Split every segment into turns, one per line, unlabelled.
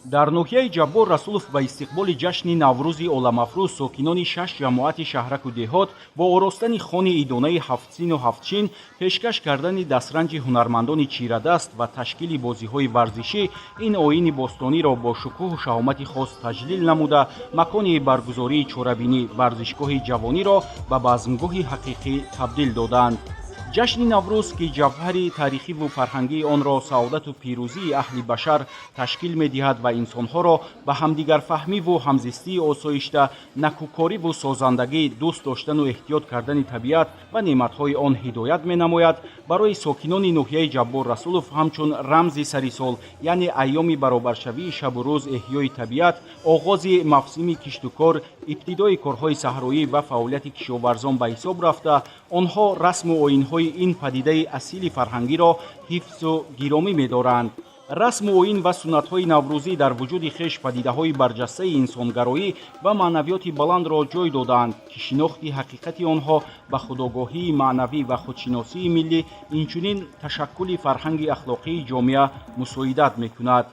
Дар ноҳияи Ҷаббор Расулов ба истиқболи ҷашни Наврӯзи оламафрӯз сокинони шаш ҷамоати шаҳраку деҳот бо оростани хони идонаи ҳафтсину ҳафтчин, пешкаш кардани дастранҷи ҳунармандони чирадаст ва ташкили бозиҳои варзишӣ ин оини бостониро бо шукӯҳу шаҳомати хос таҷлил намуда, макони баргузории чорабинӣ, варзишгоҳи ҷавониро ба базмгоҳи ҳақиқӣ табдил доданд. Ҷашни Наврӯз, ки ҷавҳари таърихиву фарҳангии онро саодату пирӯзии аҳли башар ташкил медиҳад ва инсонҳоро ба ҳамдигарфаҳмиву ҳамзистии осоишта, накӯкориву созандагӣ, дӯст доштану эҳтиёт кардани табиат ва неъматҳои он ҳидоят менамояд, барои сокинони ноҳияи Ҷаббор Расулов ҳамчун рамзи сари сол, яъне айёми баробаршавии шабу рӯз, эҳёи табиат, оғози мавсими киштукор, ибтидои корҳои саҳроӣ ва фаъолияти кишоварзон ба ҳисоб рафта, онҳо расму оинҳои ин падидаи асили фарҳангиро ҳифзу гиромӣ медоранд. Расму оин ва суннатҳои наврӯзӣ дар вуҷуди хеш падидаҳои барҷастаи инсонгароӣ ва маънавиёти баландро ҷой додаанд, ки шинохти ҳақиқати онҳо ба худогоҳии маънавӣ ва худшиносии миллӣ, инчунин ташаккули фарҳанги ахлоқии ҷомеа мусоидат мекунад.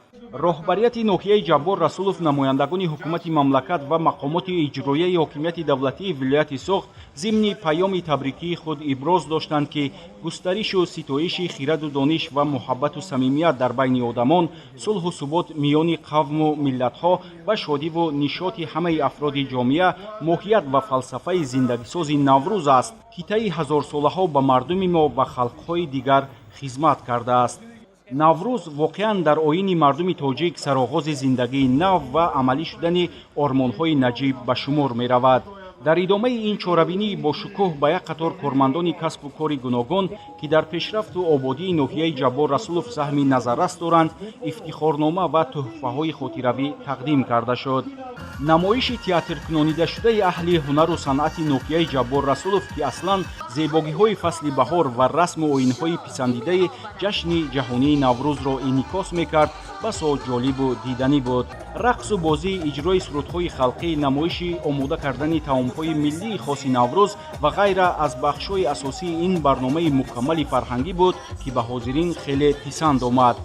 Роҳбарияти ноҳияи Ҷаббор Расулов, намояндагони ҳукумати мамлакат ва мақомоти иҷроияи ҳокимияти давлатии вилояти Суғд зимни паёми табрикии худ иброз доштанд, ки густаришу ситоиши хираду дониш ва муҳаббату самимият дар байни одамон, сулҳу субот миёни қавму миллатҳо ва шодиву нишоти ҳамаи афроди ҷомеа моҳият ва фалсафаи зиндагисози Наврӯз аст, ки таи ҳазорсолаҳо ба мардуми мо ва халқҳои дигар хизмат кардааст. Наврӯз воқеан дар оини мардуми тоҷик сароғози зиндагии нав ва амалӣ шудани ормонҳои наҷиб ба шумор меравад. Дар идомаи ин чорабинии бошукӯҳ ба як қатор кормандони касбу кори гуногун, ки дар пешрафту ободии ноҳияи Ҷаббор Расулов саҳми назаррас доранд, ифтихорнома ва тӯҳфаҳои хотиравӣ тақдим карда шуд. Намоиши театркунонидашудаи аҳли ҳунару санъати ноҳияи Ҷаббор Расулов, ки аслан зебогиҳои фасли баҳор ва расму оинҳои писандидаи ҷашни ҷаҳонии Наврӯзро инъикос мекард, басо ҷолибу диданӣ буд. Рақсу бозӣ, иҷрои сурудҳои халқӣ, намоиши омода кардани таомҳои миллии хоси Наврӯз ва ғайра аз бахшҳои асосии ин барномаи мукаммали фарҳангӣ буд, ки ба ҳозирин хеле писанд омад.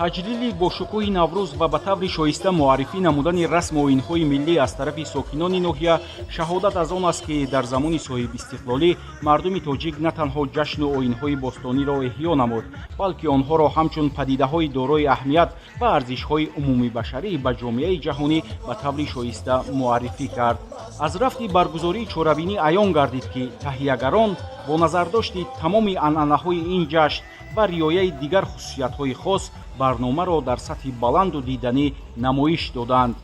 Таҷлили бошукӯҳи Наврӯз ва ба таври шоиста муаррифӣ намудани расму оинҳои миллӣ аз тарафи сокинони ноҳия шаҳодат аз он аст, ки дар замони соҳибистиқлолӣ мардуми тоҷик на танҳо ҷашну оинҳои бостониро эҳё намуд, балки онҳоро ҳамчун падидаҳои дорои аҳамият ва арзишҳои умумибашарӣ ба ҷомеаи ҷаҳонӣ ба таври шоиста муаррифӣ кард. Аз рафти баргузории чорабинӣ аён гардид, ки таҳиягарон бо назардошти тамоми анъанаҳои ин ҷашн ва риояи дигар хусусиятҳои хос барномаро дар сатҳи баланду диданӣ намоиш доданд.